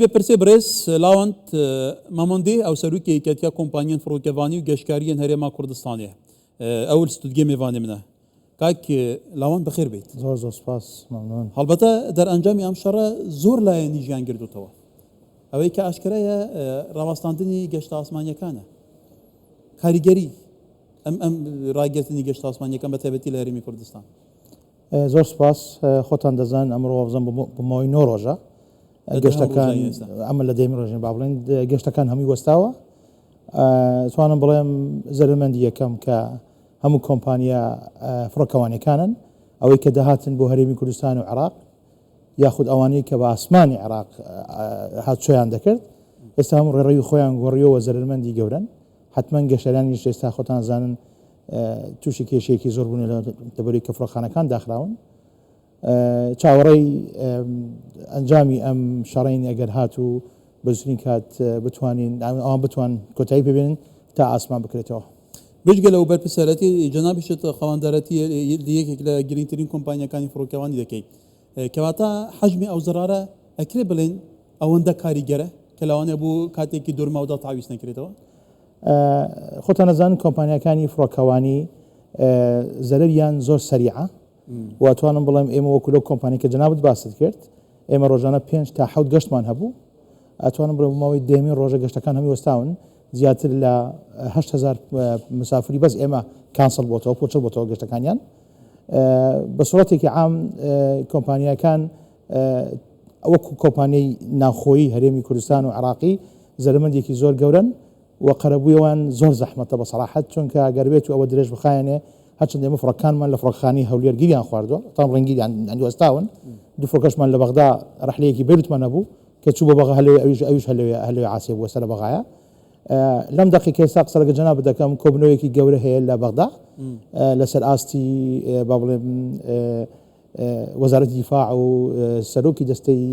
Vê pirsê birêz Lawend Mamondî ew serokê Yeketiya Kompaniyên Firokevanî û Geşkariyên Herêma Kurdistanê ye. Ew li stûdiyê mêvanê min e. Kak Lawend bi xêr bêyt. Zor zor spas, memnûn. Helbete derencamê em şere zor layenî jiyan girdotewe. Ewê ke eşkere ye rawestandinî geşta asmaniyekane. Karîgerî em em ragirtinî geşta asmaniyekan be taybetî li Herêmê Kurdistan. زۆر سوپاس خۆتان دەزانن ئەمڕۆ وابزانم بۆ ماوەی نۆ ڕۆژە گەشتەکان ئەمە لە دەیەمین ڕۆژین با بڵێن گەشتەکان هەمووی وەستاوە توانم بڵێم زەرمەندی یەکەم کە هەموو کۆمپانیا فڕۆکەوانەکانن ئەوەی کە دەهاتن بۆ هەرێمی کوردستان و عراق یاخود ئەوانەی کە بە ئاسمانی عراق هاتوچۆیان دەکرد ئێستا هەموو ڕێڕەوی خۆیان گۆڕیەوە زەرمەندی گەورن حتمما گەشتیارانیش ئێستا خۆتان زانن تووشی کێشەیەکی زۆر بوون لەبەری کە فڕۆکخانەکان داخراون چاوەڕێی ئەنجامی ئەم شەڕین ئەگەر هاتوو بە زووترین کات بتوانین ئەوان بتوان کۆتایی پێبێنن تا ئاسمان بکرێتەوە. بێجگە لەو بەرپرسیارەتی جەنابیشت خاوەندارەتی یەکێک لە گرنگترین کۆمپانیاکانی فڕۆکەوانی دەکەی کەواتە حەجمی ئەو زەرارە ئەکرێ بڵێن ئەوەندە کاریگەرە کە لەوانەیە بۆ کاتێکی دوورمەودا تەعویز نەکرێتەوە؟ خۆتان ئەزانن کۆمپانیاکانی فڕۆکەوانی زەرەریان زۆر سەریعە و ئەتوانم بڵێم ئێمە وەکو لەو کۆمپانی کە جەنابت باست کرد ئێمە ڕۆژانە پێنج تا حەوت گەشتمان هەبوو ئەتوانم بڵێم ماوەی دەیەمین ڕۆژە گەشتەکان هەمووی وەستاون زیاتر لە 8000 مسافری بەس ئێمە cancel بۆتەوە پۆچڵ بۆتەوە گەشتەکانیان بە سوڵەتێکی عام کۆمپانیاکان وەکو کۆمپانیای ناوخۆیی هەرێمی کوردستان و عێراقی زەرەمەندێکی زۆر گەورەن و قەرەبوویەوان زۆر زەحمەتە بە سەراحەت چونکە گەر بێت و ئەوە درێژ بخایەنێ هەرچەند ئێمە فڕۆکانمان لە فڕۆکخانەی هەولێر گیریان خواردووە تام بڵێن گیریان یانی وەستاون دوو فڕۆکەشمان لە بەغدا ڕەحلەیەکی بەیروتمان هەبوو کە چوو بۆ بەغا هەر لەوێ ئەویش ئەویش هەر لەوێ هەر لەوێ عاسێ بووە سەر لە بەغایە لەم دەقیقەی ئێستا قسە لەگەڵ جەنابت دەکەم کۆبوونەوەیەکی گەورە هەیە لە بەغدا لەسەر ئاستی با بڵێم وەزارەتی دیفاع و سەرۆکی دەستەی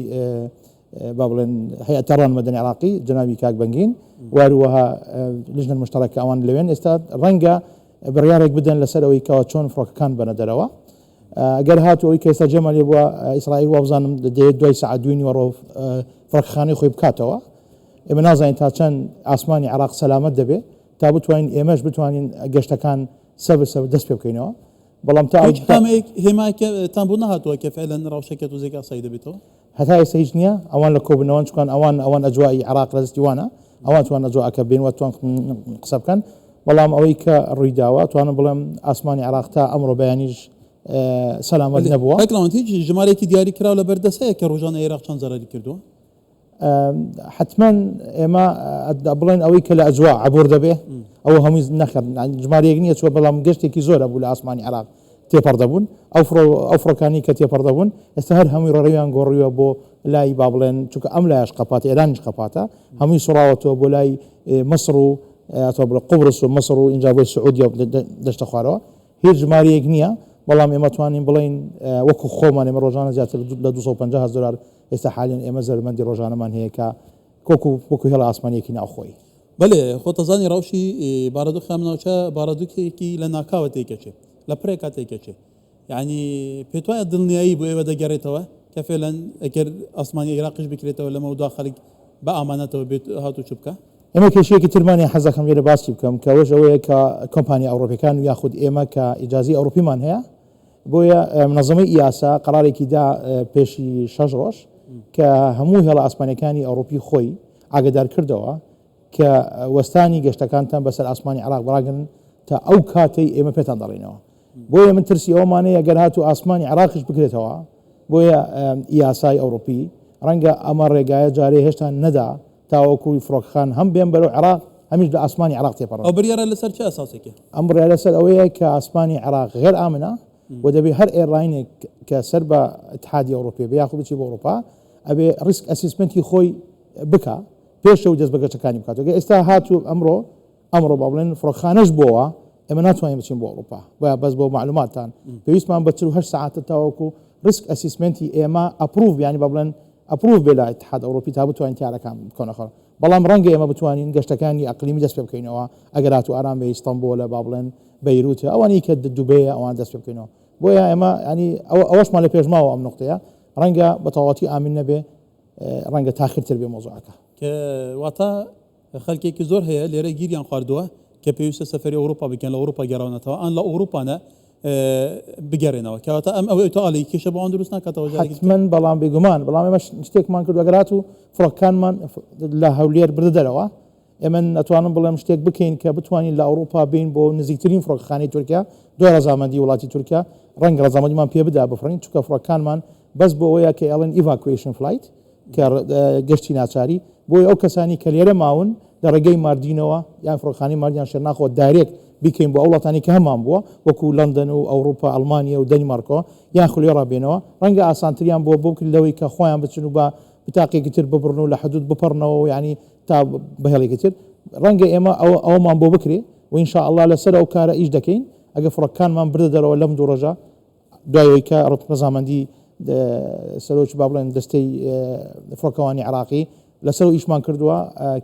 با بڵێن هەیئەت تەڕان مەدەنی عراقی جەنابی کاک بەنگین و هەروەها لجنە المشترکە ئەوان لەوێن ئێستا ڕەنگە بڕیارێک بدەن لەسەر ئەوەی کەوا چۆن فڕۆکەکان بەنە دەرەوە ئەگەر هاتوو ئەوەی کە ئێستا جێمان لێ بووە ئیسرائیل وابزانم دەیەت دوای سەعات دووی نیوەڕۆ فڕۆکەخانەی خۆی بکاتەوە ئێمە نازانین تا چەند ئاسمانی عراق سەلامەت دەبێت تا بتوانین ئێمەش بتوانین گەشتەکان سەبر سەبر دەست پێ بکەینەوە بەڵام تا هیچ هامەیەک هێمایەکتان بۆ نەهاتووە کە فعلەن ڕەوشەکە تۆزێک ئاسایی دەبێتەوە؟ هەتا ئێستا هیچ نییە ئەوان لە کۆبوونەوەن چکان ئەوان ئەوان ئەجوایی عێراق لە دەستی وانە ئەوان توان ئەجوائەکە بێن و توان قسە بکەن بەڵام ئەوەی کە ڕوویداوە توانم بڵێم ئاسمانی عێراق تا ئەمڕۆ بەیانیش سەلامەت نەبووە. کاک لاوەند هیچ ژمارەیەکی دیاری کراو لەبەر دەست هەیە کە ڕۆژانە عێراق چەند زەرەری کردووە؟ حەتمەن ئێمە بڵێن ئەوەی کە لە ئەجوا عبور دەبێ ئەوە هەمووی نەخێر ژمارەیەک نییە چوە بەڵام گەشتێکی زۆر هەبوو لە ئاسمانی عێراق تێپەڕ دەبوون ئەو فڕۆ ئەو فڕۆکانی کە تێپەڕ دەبوون ئێستا هەر هەمووی ڕێڕەویان گۆڕیوە بۆ لای با بڵێن چونکە ئەم لایەش قەپاتە ئێرانیش قەپاتە هەمووی سوڕاوەتەوە بۆ لای مصر و ئەتوان بڵێ قوبرس و مصر و ئینجا بۆی سعودیە دەشتە خوارەوە هیچ ژمارەیەک نییە بەڵام ئێمە توانین بڵێین وەکو خۆمان ئێمە ڕۆژانە زیاتر لە 250 هەزار دۆلار ئێستا حالیەن ئێمە زەرەرمەندی ڕۆژانەمان هەیە کە کۆکو وەکو هێڵە ئاسمانیەکی ناوخۆیی. بەلێ خۆتەزانی ڕەوشی بارودۆخی ئەم ناوچە بارودوخێکی لە ناکاوە تێکەچێ لە پرێکا تێکەچێ یانی پێتوایە دڵنیایی بۆ ئێوە دەگەرێتەوە کە فێلەن ئەگەر ئاسمانی عێراقیش بکرێتەوە لەمەودا خەلک بە ئامانەتەوە بێت هاتوچو بکا؟ ئێمە کێشەیەکی ترمان هەیە حەزدەکەم لێرە باسی بکەم کە ئەوەش ئەوەیە کە کۆمپانیا ئەوڕۆپیەکان و یاخود ئێمە کە ئیجازەی ئەوڕۆپیمان هەیە بۆیە منەزەمەی ئیاسا قەرارێکی دا پێشی شەش ڕۆژ کە هەموو هێڵە ئاسمانیەکانی ئەوڕۆپی خۆی ئاگدار کردەوە کە وەستانی گەشتەکانتان بەسەر ئاسمانی عێراق بڕاگرن تا ئەو کاتەی ئێمە پێتان دەڵێینەوە بۆیە من ترسی ئەوەمان هەیە گەر هاتوو ئاسمانی عێراقیش بکرێتەوە بۆیە ئیاسای ئەوڕۆپی ڕەنگە ئەمە ڕێگایە جارێ هێشتا نەدا تاوەکو فڕۆکەکان هەم بێن بەرەو عێراق هەمیش لە ئاسمانی عێراق تێپەڕن. ئەو بریارە لەسەر چ ئەساسێکە؟ ئەم بڕیارە لەسەر ئەوەیە کە ئاسمانی عێراق غێر ئامنە و دەبێ هەر airline ێک کە سەر بە ئیتحادی ئەوڕۆپی بێ یاخود بچێ بۆ ئەوڕۆپا ئەبێ risk assessment ی خۆی بکا پێش ئەوەی دەست بە گەشتەکانی بکات. گەر ئێستا هاتوو ئەمڕۆ ئەمڕۆ با بڵێن فڕۆکخانەش بۆوە ئێمە ناتوانین بچین بۆ ئەوڕۆپا بۆیە بەس بۆ مەعلوماتتان پێویستمان بە 48 سەعاتە تاوەکو risk assessment ی ئێمە approve یانی با بڵێن approve بێ لە ئیتحاد ئەوڕۆپی تا بتوانین تیارەکان بکەونە خۆر بەڵام ڕەنگە ئێمە بتوانین گەشتەکانی ئەقلیمی دەست پێ بکەینەوە ئەگەر هاتوو ئارام بێ ئیستەنبۆلە با بڵێن بەیروتە ئەوانەی کە دوبەیە ئەوان دەست پێ بکەینەوە بۆیە ئێمە ینی ئەوەشمان لە پێش ماوە ئەم نقطەیە ڕەنگە بە تەواوەتی ئامین نەبێ. ڕەنگە تاخیرتر بێ مەوزوعەکە. کە واتە خەلکێکی زۆر هەیە لێرە گیریان خواردووە کە پێویستە سەفەری ئەوروپا بکەن لە ئەوروپا گەڕاونەتەوە ئان لە ئەوروپا نە بگەرێنەوە کەواتە ئەم ئەوەی تۆ ئالی کێشە بۆ ئەوان دروست ناکاتەوە جارێکی دیکە؟ حەتمەن بەڵام بێگومان بەڵام ئێمە شتێکمان کردووە ئەگەر هاتوو فڕۆکەکانمان لە هەولێر بردە دەرەوە ئێمە ئەتوانم بڵێم شتێک بکەین کە بتوانین لە ئەوروپا بین بۆ نزیکترین فڕۆکەخانەی تورکیا دوای ڕەزامەندی وڵاتی تورکیا ڕەنگە ڕەزامەندیمان پێ بدا بفڕین چونکە فڕۆکەکانمان بەس بۆ ئەوەیە کە ئەڵێن evacuation flight کە گەشتی ناچاری بۆیە ئەو کەسانی کە لێرە ماون لە ڕێگەی ماردینەوە یان فڕۆکەخانەی ماردین یان شێرناخەوە direct بیکەین بۆ ئەو وڵاتانی کە هەمان بووە وەکو لەندەن و ئەوروپا ئەڵمانیا و دەنیمارکەوە یان خولێڕا بێنەوە ڕەنگە ئاسانتریان بۆ بۆ بکرێت لەوەی کە خۆیان بچن و بە بتاقێکی تر ببڕن و لە حدود بپەڕنەوە و یانی تا بە هێڵێکی تر ڕەنگە ئێمە ئەوە ئەوەمان بۆ بکرێ و ان شاء اللە لەسەر ئەو کارە ئیش دەکەین ئەگەر فڕۆکەکانمان بردە دەرەوە لەم دوو ڕۆژە دوای ئەوەی کە ڕەزامەندی سەرۆکی با بڵێن دەستەی فڕۆکەوانی عراقی لەسەر ئیشمان کردووە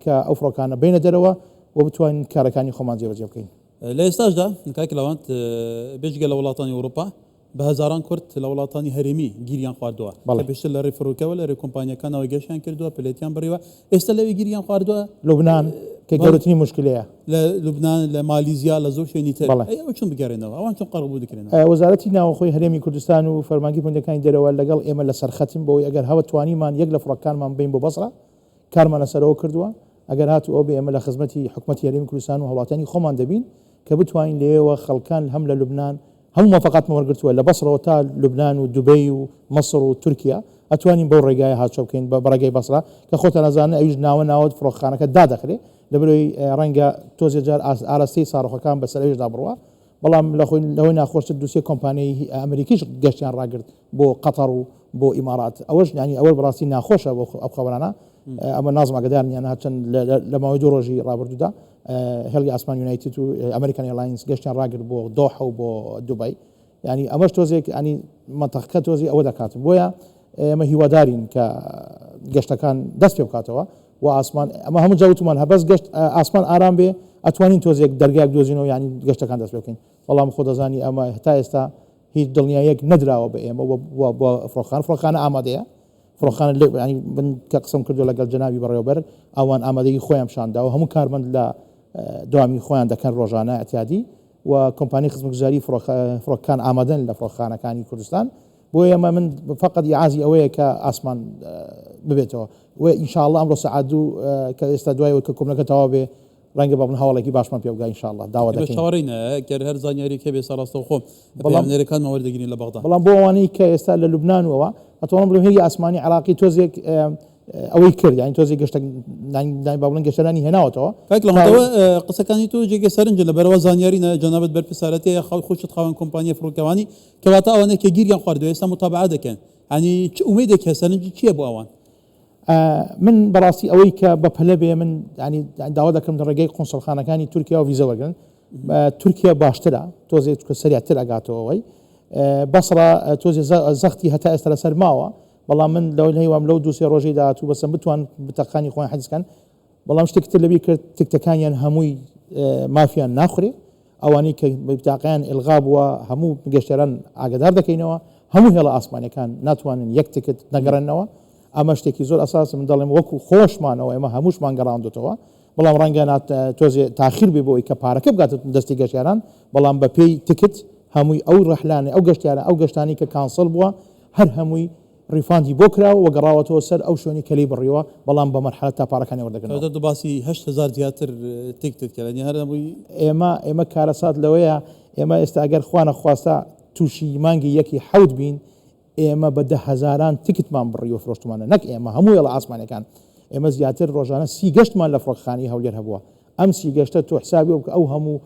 کە ئەو فڕۆکانە بینە دەرەوە و بتوانین کارەکانی خۆمان جێبەجێ بکەین. لە ئێستاشدا کاک لاوەند بێجگە لە وڵاتانی ئەوروپا بە هەزاران کورد لە وڵاتانی هەرێمی گیریان خواردووە کە پێشتر لە ڕێی فڕۆکەوە لە ڕێی کۆمپانیاکانەوە گەشتیان کردووە، پلێتیان بڕیوە، ئێستا لەوێ گیریان خواردووە. لوبنان کە گەورەترین موشکلەیە. لە لوبنان، لە مالیزیا، لە زۆر شوێنی تر. ئەی ئەوە چۆن بگەرێنەوە؟ ئەوان چۆن قەرەبوو دەکرێنەوە؟ وەزارەتی ناوەخۆی هەرێمی کوردستان و فەرمانگەی پەیوەندییەکانی دەرەوە لەگەڵ ئێمە لەسەر خەتن بۆ ئەوەی ئەگەر هەوە توانیمان یەک لە فڕۆکەکانمان ببەین بۆ بەسڕە کارمان لەسەر ئەوە کردووە ئەگەر هاتوو ئەوە بێ ئێمە لە خزمەتی حکومەتی هەرێمی کوردستان و هاوڵاتیانی خۆمان دەبین کە بتوانین لەوێوە خەڵکان هەم لە لوبنان هەموو مۆفەقاتمان وەرگرتووە لە بەسڕەوە تا لوبنان و دوبەی و مەسڕ و تورکیا ئەتوانین بەو ڕێگایە هاتچۆ بکەین بە ڕێگای بەسڕە کە خۆتان ئەزانن ئەویش ناوە ناوە فڕۆکەخانەکە دادەخرێ لەبەرئەوەی ڕەنگە تۆزێ جار ئاراستەی ساڕۆخەکان بەسەر ئەویشدا بڕوا بەڵام لەخۆی لەوەی ناخۆشتر دوو سێ کۆمپانیای ئەمریکیش گەشتیان ڕاگرت بۆ قەتەڕ و بۆ ئیمارات ئەوەش یانی ئەوە بەڕاستی ناخۆشە بۆ ئەو خەبەرانە ئەمە نازم ئاگدارن یان هەرچەند لە ماوەی دوو ڕۆژی ڕابردوودا هێڵی ئاسمان یونایتد و ئەمریکان ئێرلاینز گەشتیان ڕاگرت بۆ دۆحە و بۆ دوبای ینی ئەمەش تۆزێک ینی مەنتەقەکە تۆزی ئەوە دەکات بۆیە ئێمە هیوادارین کە گەشتەکان دەست پێ بکاتەوە و ئاسمان ئەمە هەموو جاوتمان هەبەس گەشت ئاسمان ئارام بێ ئەتوانین تۆزێک دەرگایەک دۆزینەوە ینی گەشتەکان دەست پێ بکەین بەڵام خۆ دەزانی ئەمە هەتا ئێستا هیچ دڵنیاییەک نەدراوە بە ئێمە و بۆ فڕۆکخانە، فڕۆکخانە ئامادەیە، فڕۆکخانە لە یانی من کە قسەم کردووە لەگەڵ جەنابی بەڕێوەبەر ئەوان ئامادەگی خۆیان پیشان داوە، هەموو کارمەند لە دەوامی خۆیان دەکەن ڕۆژانە ئیعتیادی و کۆمپانیای خزمەتگوزاری فڕۆکەکان ئامادەن لە فڕۆکخانەکانی کوردستان، بۆیە ئێمە من فەقەت ئیعازی ئەوەیە کە ئاسمان ببێتەوە و ئینشاءاللە ئەمڕۆ سەعات دوو کە ئێستا دوای ئەوەی کە کۆبوونەکە تەواو بێ ڕەنگە بە من هەواڵێکی باشمان پێ بگا ان شاء اللە داوا ئێمە دەکەین. چاوەڕێین گەر هەر زانیاریەک هەبێ سەڕاستەوخۆ بەڵام پەیامنێرەکانمان وەردەگرین لە بەغدا. بەڵام بۆ ئەوانەی کە ئێستا لە لوبنان و ئەوە ئەتوانم بڵێم هێلی ئاسمانی عێراقی تۆزێک ئەوەی کرد یانی تۆزێک گەشتە با بڵێن گەشتەرانی هێناوەتەوە کاک تا لەمەوە قسەکانی تۆ جێگەی سەرنجن لەبەرئەوە زانیاری نە جەنابت بەرپرسارەتیە خۆشت خاوەن کۆمپانیای فڕۆکەوانی کەواتە ئەوانەی کە گیریان خواردوە ئێستا موتابەعە دەکەن یانی چ ئومێدێک هەیە سەرنجی چیە بۆ ئەوان؟ من بەڕاستی ئەوەی کە بەپەلە بێ من ینی داوا دەکەم لە ڕێگەی قونسڵخانەکانی تورکیا و ڤیزە وەرگن تورکیا باشترە تۆزێک چکە سەریعتر ئەگاتەوەی بەسڕە تۆزێ زەختی هەتا ئێستا لەسەر ماوە بەڵام من لەوەی هەیوام لەو دوسێ ڕۆژەی داهاتوو بەسەم بتوان بتەقانی خۆیان حەجز کەن بەڵام شتێکی تر لەبیر کرد تکتەکانیان هەمووی مافیان ناخورێ ئەوانەی کە بتاقەیان ئیلغا بووە هەموو گەشتیاران ئاگادار دەکەینەوە هەموو هێڵە ئاسمانیەکان ناتوانن یەک تکت نەگەڕێنەوە ئەمە شتێکی زۆر ئەساس من دەڵێم وەکو خۆشمانەوە ئێمە هەمووشمان گەڕاندوتەوە بەڵام ڕەنگە تۆزێ تاخیر بێ بۆی کە پارەکە بگاتە دەستی گەشتیاران بەڵام بە پێی تکت هەمووی ئەو ڕەحلانە ئەو گەشتیارە ئەو گەشتانی کە cancel بووە هەر هەمووی refund ی بۆ کراوە و گەڕاوەتەوە سەر ئەو شوێنەی کە لێی بڕیوە، بەڵام بە مەرحەلە تا پارەکانی وەردەگرنەوە. تۆ باسی 8000 زیاتر تیکتت کرد یانی هەر هەمووی. ئێمە ئێمە کارەسات لەوەیە ئێمە ئێستا ئەگەر خوا نەخواستە تووشی مانگی یەکی حەوت بین ئێمە بە دە هەزاران تکتمان بڕیوە فرۆشتومانە نەک ئێمە هەموو هێڵە ئاسمانیەکان ئێمە زیاتر ڕۆژانە 30 گەشتمان لە فڕۆکەخانەی هەولێر هەبووە ئەم سی گەشتە تۆ حسابی بکە ئەو هەموو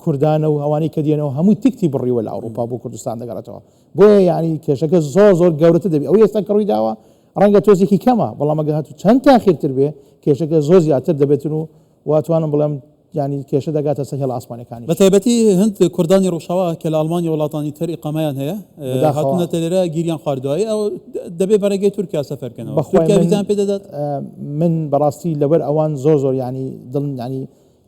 کوردانە و ئەوانەی کە دێنەوە هەمووی تکتی بڕیوە لە ئەوروپا بۆ کوردستان دەگەڕێتەوە بۆیە یعنی کێشەکە زۆر زۆر گەورەتر دەبی ئەوەی ئێستا کە ڕووی داوە ڕەنگە تۆزێکی کەمە بەڵام ئەگەر هاتوو چەند تاخیرتر بێ کێشەکە زۆر زیاتر دەبێتن و واتوانم بڵێم یعنی کێشە دەگاتە سەر هێڵە ئاسمانەکانیش. بە تایبەتی هەند کوردانی ڕۆژاوا کە لە ئەڵمانیا وڵاتانی تر ئیقامەیان هەیە بەداخەوە. هاتوونەتە لێرە گیریان خواردووە ئەی ئەو دەبێ بە ڕێگەی تورکیا سەفەر بکەنەوە بەخوای تورکیا من ڤیزایان پێ دەدات؟ من بەڕاستی لەبەر ئەوان زۆر زۆر یعنی دڵ یعنی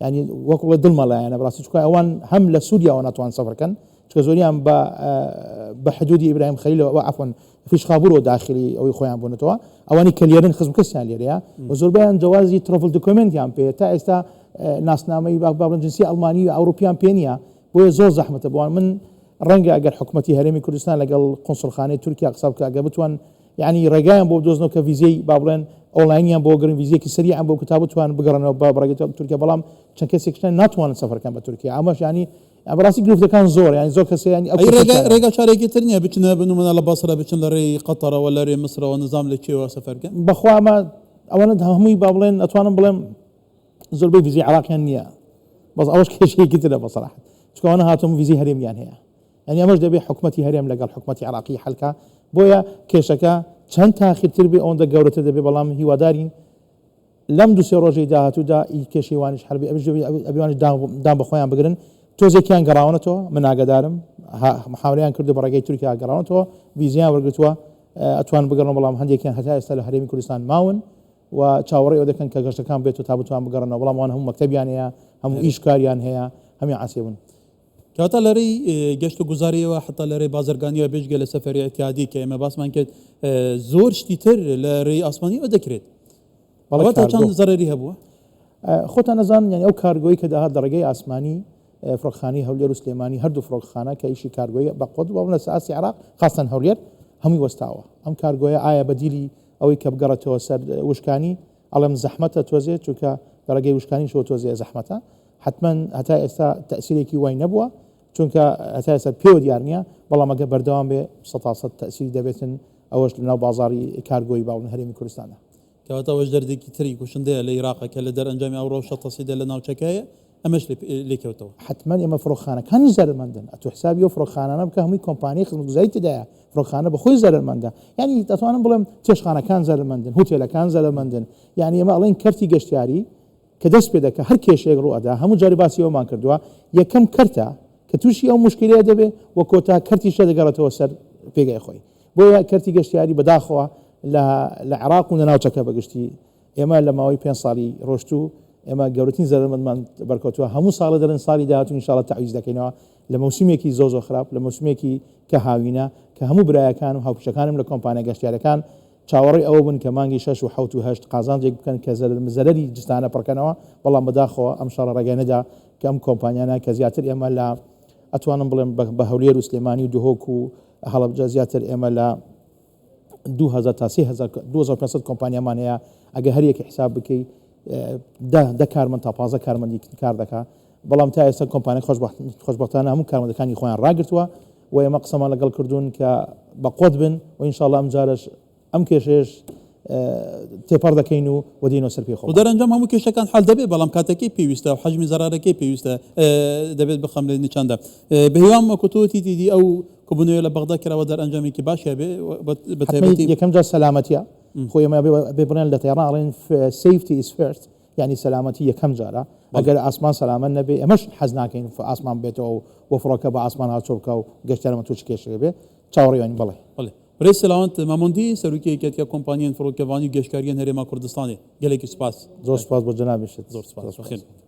یعنی وەک بڵێ دڵمە لایەنە بەڕاستی چونکە ئەوان هەم لە سووریاوە ناتوان سەفەر کەن. چونکە زۆریان بە بە حدودی ئیبراهیم خەلیلەوە عەفوەن فیشخابورەوە داخلی ئەوەی خۆیان بوونەتەوە ئەوانی کە لێرن خزم کەسیان لێرەیە و زۆربەیان جەوازی travel document یان پێ تا ئێستا ناسنامەی با بڵێن جنسی ئەڵمانی و ئەوروپیان پێ نییە بۆیە زۆر زەحمەتە بۆوان من ڕەنگە ئەگەر حکومەتی هەرێمی کوردستان لەگەڵ قونسڵخانەی تورکیا قسە بکە ئەگەر بتوان یانی ڕێگایان بۆ بدۆزنەوە کە ڤیزەی با بڵێن ئۆنلاینیان بۆ گرن ڤیزیەکی سەریعان بۆ کە تا بتوان بگەڕنەوە بە بڕێگەی تورکیا بەڵام چەند کەسێکش ناتوانن سەفەرکەن بە تورکیا ئەمەش یانی بەڕاستی گرفتەکان زۆر یانی زۆر کەسێ یانی ئەو ئەی ڕێگا کێشەیان ڕێگا چارێکی تر نییە بچنە بنمونە لە بەسرە بچن لە ڕێی قەتەرەوە لە رێی مسرەوە نزام لە کوێوە سەفەر بکەن؟ بەخوا ئەمە ئەوەنە هەمووی با بڵێن ئەتوانم بڵێم زۆربەی ڤیزەی عێراقیان نییە بەس ئەوەش کێشەیەکی ترە بە سەراحەت چونکە ئەوانە هاتوون ڤیزەی هەرێمیان هەیە یانی ئەمەش دەبێ حکومەتی هەرێم لەگەڵ حکومەتی عێراقی حەلکا بۆیە کێشەکە چەند تاخیرتر بێ ئەوەندە گەورەتر دەبێ بەڵام هیوادارین لەم دوو سێ ڕۆژەی داهاتوودا ئی کێشەی وانیش حەل بێ ئەویش دەبێ ئەبێ وانیش دان دان بە خۆیان بگرن تۆزێکیان گەڕاونەتەوە من ئاگادارم محاولەیان کردو بە ڕێگەی تورکیا گەڕاونەتەوە ڤیزیان وەرگرتووە ئەتوان بگەڕنەوە بەڵام هەندێکیان هەتا ئێستا لە هەرێمی کوردستان ماون و چاوەڕێی ئەوە دەکەن کە گەشتەکان بێتەوە تا بتوان بگەڕنەوە بەڵام ئەوان هەموو مەکتەبیان هەیە هەموو ئیش کاریان هەیە هەموویان عەسێ بوون. کەواتە لە رێی گەشت و گوزاریەوە حەتا لە رێی بازرگانیەوە بێجگە لە سەفەری ئیعتیادی کە ئێمە باسمان کرد زۆر شتی تر لە رێی ئاسمانیەوە دەکرێت. بەڵێ ئەوە تا کارگۆ. چەند زەرەری هەبووە؟ خۆتان ئەزانن یانی ئەو کارگۆی کە دەهات لە ڕێگەی ئاسمانی فڕۆکخانەی هەولێر و سلێمانی هەردوو فڕۆکخانە کە ئیشی کارگۆی بە قوت بووە لە ئاستی عێراق خاستەن هەولێر هەمووی وەستاوە ئەم کارگۆیە ئایا بەدیلی ئەوەی کە بگەڕێتەوە سەر وشکانی ئەڵێم زەحمەتە تۆزێ چونکە لە ڕێگەی وشکانیشەوە تۆزێ زەحمەتە حەتمەن هەتا ئێستا تەئسیرێکی وای نەبووە چونکە هەتا ئێستا پێوە دیار نییە بەڵام ئەگەر بەردەوام بێ سەتاسەد تەئسیری دەبێتن ئەوەش لەناو بازاڕی کارگۆی باڵن هەرێمی کوردستاندا. کەواتە ئەوەش دەردێکی تری کوشندەیە لە ئیراق کە لە دەرئەنجامی ئەو ڕەوشە تەسیدە لە ناوچەکە هەیە ئەمەش لێ کەوتەوە. حەتمەن ئێمە فڕۆکخانەکانیش زەرەرمەندن ئەتوو حسابی ئەو فڕۆکخانانە بکە هەمووی کۆمپانیای خزمەتگوزاری تێدایە فڕۆکخانە بە خۆی زەرەرمەندە یانی دەتوانم بڵێم چێشتخانەکان زەرەرمەندن هوتێلەکان زەرەرمەندن یانی ئێمە ئەڵێین کەرتی گەشتیاری کە دەست پێ دەکا هەر کێشەیەک ڕوو ئەدا هەموو جارێ باسی ئەوەمان کردووە یەکەم کەرتە کە تووشی ئەو موشکیلەیە دەبێ و کۆتا کەرتیشە دەگەڕێتەوە سەر پێگای خۆی بۆیە کەرتی گەشتیاری بەداخەوە لە لە عێراق و لە ناوچەکە بەگشتی ئێمە لە ماوەی پێنج ساڵی ڕۆشتوو ئێمە گەورەترین زەرەرمەندمان بەرکەوتووە هەموو ساڵێ دەڵێن ساڵی داهاتوو ان شاء اللە تەعویز دەکەینەوە لە مەوسیمێکی زۆر زۆر خراپ لە مەوسیمێکی کە هاوینە کە هەموو برایەکان و هاوپیشەکانم لە کۆمپانیا گەشتیارەکان چاوەڕێی ئەوە بوون کە مانگی شەش و حەوت و هەشت قازانجێک بکەن کە زەرەری جستانە پڕکەنەوە، بەڵام بەداخەوە ئەم شەڕە ڕێگای نەدا کە ئەم کۆمپانیانە کە زیاتر ئێمە لە ئەتوانم بڵێم بە هەولێر و سلێمانی و دهۆک و هەڵەبجە زیاتر ئێمە لە 2000 تا 3000 2500 کۆمپانیامان هەیە ئەگەر هەر یەکی حساب بکەی دە کارمەند تا 15 کارمەندی کار دەکا بەڵام تا ئێستا کۆمپانیا خۆشبەختانە هەموو کارمەندەکانی خۆیان ڕاگرتووە و ئێمە قسەمان لەگەڵ کردوون کە بەقوەت بن و ان شاءاللە ئەمجارەش ئەم کێشەیەش تێپەڕ دەکەین و و دێینەوە سەر پێی خۆمان. و دەرەنجام هەموو کێشەکان حەل دەبێت بەڵام کاتەکەی پێویستە و حەجمی زەرارەکەی پێویستە دەبێت بخەملێنی چەندە. بەهیوام وەکو تۆ وتیت ئیدی ئەو کۆبوونەوەیە لە بەغدا کراوە دەرئەنجامێکی باشی هەبێ بە حەتمەن تایبەتی. یەکەم جار سەلامەتیە خۆ ئێمە ئەبێ بڵێن لە تەیاران ئەڵێن safety is first یانی سەلامەتی یەکەم جارە ئەگەر ئاسمان سەلامەت نەبێ ئێمەش حەز ناکەین ئاسمان بێتەوە و فڕۆکە بە ئاسمان هاوچۆ بکا و گەشتیارمان تووشی کێشەیە بێ چاوەڕێوین بەڵێ. بەڵێ برێز سلاوەند مامۆندی سەرۆکی یەکێتیە کۆمپانیەن فڕۆکەڤانی و گەشتکاریەن هەرێما کوردستانێ گەلێکی سوپاس. زۆر سوپاس بۆ جەنابیشت. زۆر سوپاس. بەخێر بێیت.